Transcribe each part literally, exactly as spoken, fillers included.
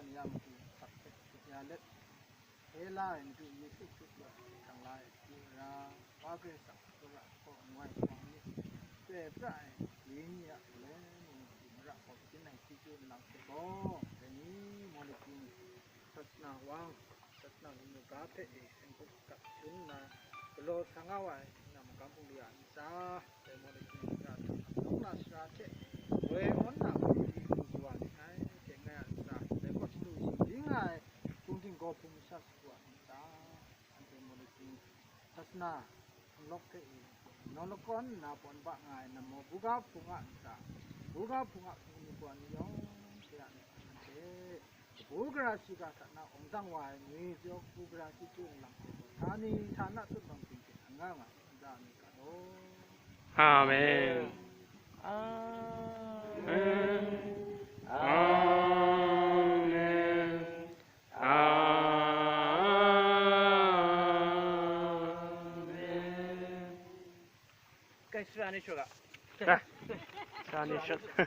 Ni a matu htak hte sut ya let, Hela ai Madu Yesu Hkristu a hkrang la ai Madu ra, Wa Karai Kasang a tsawra hkaw n wai hkawng ni, chyoi pra ai wenyi a galen ni matu mara hkawm sin ai chyeju nlang hte gaw, dai ni Mawlai King, Sasana wang, Sasana mung ga hpe e, N G O kat dun nna, galaw sa nga wa ai, na magam hpung de a ntsa, dai Mawlai King sara hta nawng na sara hte, woi awn na gaw, di lu kawa ni ai, hte ngai a ntsa, dai gaw shadu shaji nga ai, hpung ting gaw hpung masha shagu a ntsa, anhte Mawlai King, Sasana, Hpunglawk hpe e, nawng lakawn nna pawn ba nga ai, namo buga hpung a ntsa, buga hpung a hpung ni gaw ni yawng hte a ntsa, anhte, kabu gara shiga hta na awng dang wa ai ngwi jaw kabu gara chyeju nlang hte gaw, htani htana tutmang ting hte n nga nga ai, n da ai myit ga law. Amen. Amen. Amen. Amen. Kai sara ni shuga. Ah. Sara ni shuga.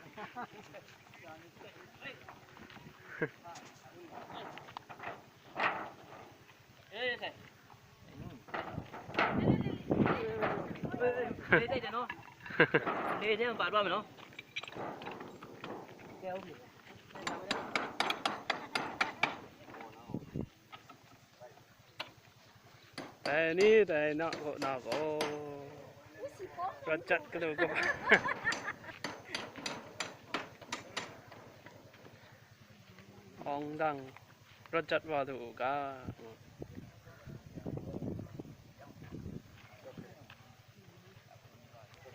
Dai ni dai na kaw na gaw, rawt jat galaw ga, awng dang rawt jat wa du u ga.